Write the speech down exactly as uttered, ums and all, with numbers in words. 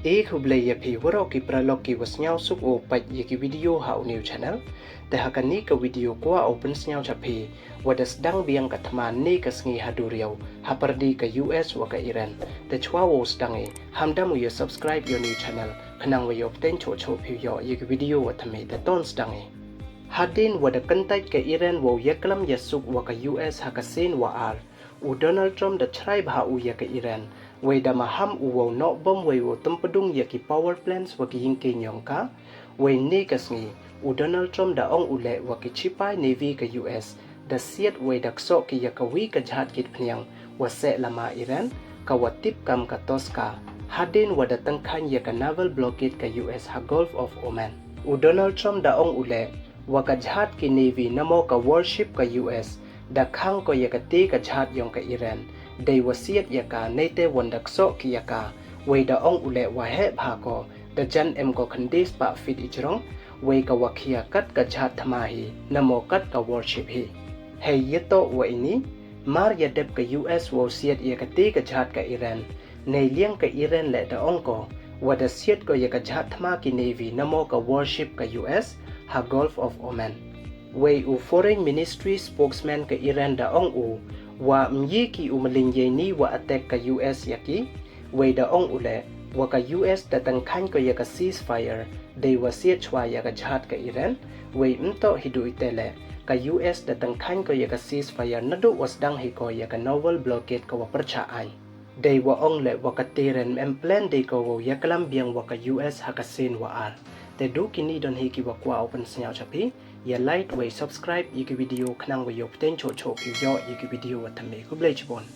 E khublei ya phi waroh ki paralok ki wa sniawsuk u peit ya ki video ha u new channel. Te ha kani ka video kwah u pynsniaw cha phi, wa da sdang biang ka thma ne ka sngi ha duriaw, ha pyrdi ka U S wa ka Iran. Te chwa wow sdang i, hamdam u ya subscribe ya u new channel, khnang wa yoh pteng choh choh phi yoh ya ki video wa thymme. Te ton sdang i. Hadien wa da kyntait ka Iran wow yaklam yasuk wa ka U S ha ka sien wa ar, u Donald Trump da chrai bha u ya ka Iran, wei da maham u wow noh bom wei wow tympdung ya ki power plants wa ki yingkieñ yong ka. Wei ne ka sngi, u Donald Trump da ong u leh wa ki chipai Navy ka U S da siat wei da ksoh ki ya ka wi ka jhat kit phniang wa seh lama Iran, ka wa tip kam ka Toska, hadien wa da tyngkhaiñ ya ka naval blockade ka U S ha Gulf of Oman. U Donald Trump da ong u leh wa ka jhat ki Navy namo ka warship ka U S da khang ko ya ka te ka jhat yong ka Iran, dei wa siat ya ka neite wan da ksoh ki ya ka. Wei da ong u leh wa heh bha ko, da jan em ko khyndai spah feet i jrong, wei ka wa khia kat ka jhat thma hi namo kat ka warship hi. Hei yatoh wa ini, mar ya dep ka U S wow siat ya ka te ka jhat ka Iran, nei liang ka Iran leh da ong ko wa da siat ko ya ka jhat thma ki Navy namo ka warship ka U S ha Gulf of Oman. Wei u Foreign Ministry spokesman ka Iran da ong u wa myi ki u mlin yei ni wa attack ka U S ya ki. Wei da ong u leh wa ka U S da tyngkhaiñ ko ya ka ceasefire, dei wa siat chwa ya ka jhat ka Iran. Wei mtoh hi du ite leh, ka U S da tyngkhaiñ ko ya ka ceasefire naduh wa sdang hi ko ya ka naval blockade ka wa pyrchah aiñ. Dei wa ong leh wa ka Tehran em plan dei ko wow yaklam biang wa ka U S ha ka sien wa ar. Te du kini don hi ki wa kwah u pynsniaw cha phi. Ya like wei subscribe ya ki video khnang wa yoh pteng choh choh phi yoh ya ki video wa thymme. Khublei chibun.